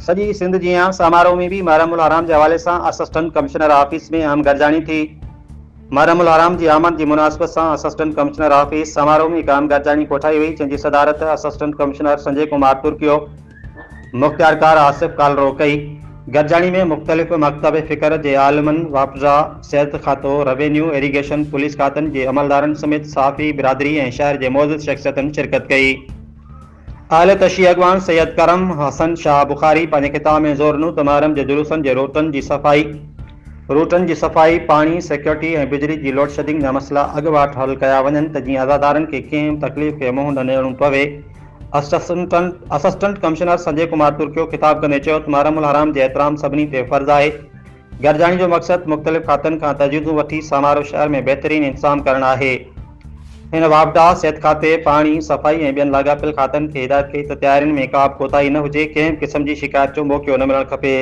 سڄي سنڌ جيان سامارو ۾ به محرم الحرام جي حوالي سان اسسٽنٽ ڪمشنر آفيس ۾ اهم گڏجاڻي ٿي. محرم الحرام جي آمد جي مناسبت سان اسسٽنٽ ڪمشنر آفيس سامارو ۾ هڪ اهم گڏجاڻي ڪوٺائي وئي جنهن جي صدارت اسسٽنٽ ڪمشنر سنجي ڪمار ترڪيو، مختيارڪار آصف ڪالرو ڪئي. گڏجاڻي ۾ مختلف مڪتب فڪر جي عالمن، واپڊا، صحت کاتو، روينيو، ايريگيشن، پوليس کاتن جي عملدارن سميت صحافي برادري ۽ شهر جي معزز شخصيتن شرڪت ڪئي. اهل تشيع اڳواڻ سيد ڪرم حسن شاهه بخاري پنهنجي خطاب ۾ زور ڏنو ته محرم جي جلوسن جي روٽن جي صفائي روٽن جي صفائي، پاڻي، سيڪيورٽي ۽ بجلي جي لوڊشيڊنگ جا مسئلا اڳواٽ حل ڪيا وڃن ته جيئن عزادارن کي ڪنهن به تڪليف کي منهن نه ڏيڻو پوي. اسسٽنٽ ڪمشنر سنجي ڪمار ترڪيو خطاب ڪندي چيو ته محرم الحرام جي احترام سڀني تي فرض آهي، گڏجاڻي جو مقصد مختلف کاتن کان تجويزون وٺي سامارو شهر ۾ بهترين انتظام ڪرڻ آهي. هن واپڊا، صحت کاتي، پاڻي، صفائي ۽ ٻين لاڳاپيل کاتن کي هدايت ڪئي ته تيارين ۾ ڪا به ڪوتاهي نه هجي، ڪنهن به قسم جي شڪايت جو موقعو نه ملڻ کپي.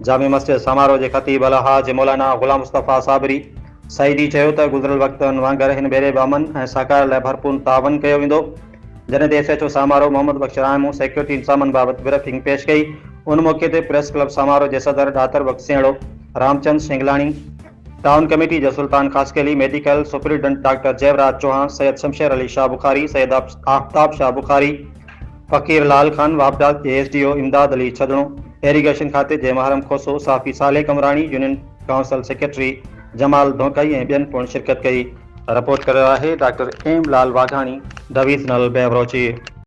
جامع مسجد سامارو جي خطيب الحاج مولانا غلام مصطفيٰ صابري سعيدي چيو ته گذريل وقتن وانگر هن ڀيري به امن ۽ سهڪار لاء ڀرپور تعاون ڪيو ويندو. جڏهن ته S H O Samaro Muhammad Bakhsh Rahmoon security انتظامن بابت بريفنگ پيش ڪئي. ان موقعي تي پريس ڪلب سامارو جي صدر ڏاتر بخش سينهڙو، رامچند شنگلاڻي، ٽائون ڪميٽي جي Sultan Khaskheli, medical superintendent doctor Jivraj Chauhan, Syed Shamsher Ali Shah Bukhari, Syed Aftab Shah Bukhari, Faqir Lal Khan, واپڊا جي S D O Imdad Ali Chhadno, irrigation کاتي جي محرم کوسو، صحافي Saleh Qamrani, union council secretary Jamal Dhonkai ۽ ٻين پڻ شرڪت ڪئي. Report ڪري رهيو آهي doctor M Lal Waghani, divisional bureau chief.